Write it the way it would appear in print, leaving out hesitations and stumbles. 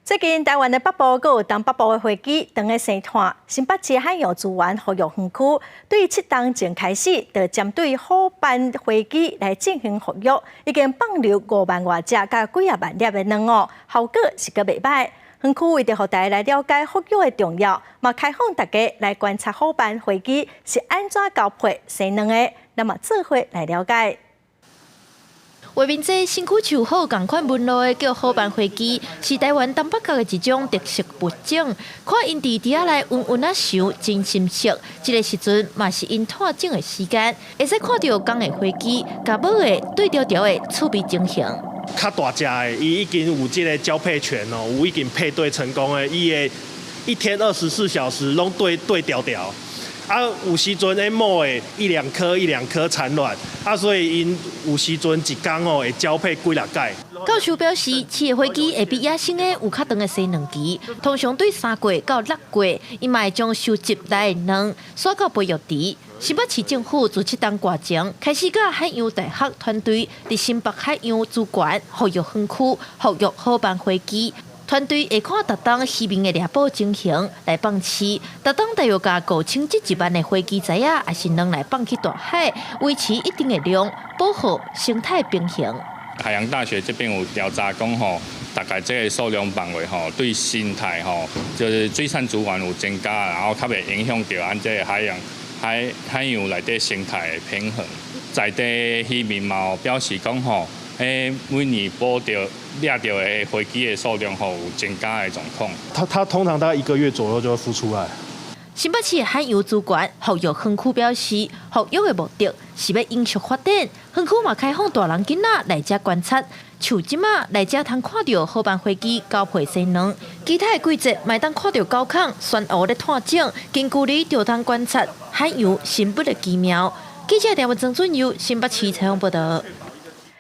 最近台灣的北部閣有東北部的火雞當咧生湠，新北市海洋資源復育園區對7冬前開始，就針對虎斑火雞來進行復育，已經放流5萬外隻佮幾仔萬粒的卵哦，效果是閣袂䆀。園區為著予大家來了解復育的重要，嘛開放大家來觀察虎斑火雞是按怎交配生卵的，咱嘛做伙來了解。畫面這身軀像虎仝款紋路的叫虎斑火雞，是台灣東北角的一種特色物種。看𪜶佇池仔內溫溫仔想，真心適。這个時陣嘛是𪜶湠種的時間，會使看著公的火雞佮母的對調調的趣味情形。較大隻的，伊已經有這个交配權哦，有已經配對成功的，伊會一天24小時攏對對調調。啊，有時陣咧母會一兩顆一兩顆產卵，啊，所以𪜶有時陣一工哦會交配幾六擺。教授表示，飼的火雞會比野生的有較長的生卵期，通常對3個月到6個月，𪜶嘛會將收集來的卵徙到培育池。新北市政府自7冬外前開始，佮海洋大學團隊佇新北海洋資源復育園區復育虎斑火雞。團隊會看逐冬漁民的獵捕情形來放飼，逐冬大約共5000至1萬的火雞仔仔，抑是卵來放去大海，維持一定的量，保護生態平衡。海洋大學這邊有調查講吼，大概這个數量範圍吼，對生態吼，就是水產資源有增加，然後較袂影響著咱這个海洋內底生態的平衡。在地漁民嘛表示講吼，每年捕著掠著的火雞的數量吼有增加的狀況。它通常大概一個月左右就會孵出來。新北市海洋資源復育園區表示，復育的目的是欲永續發展。園區嘛開放大人囡仔來遮觀察，像這馬來遮通看著虎斑火雞交配生卵，其他的季節嘛會當看著狗孔、珊瑚咧湠種，近距離就通觀察海洋生物的奇妙。記者廖文曾俊佑新北市採訪報道。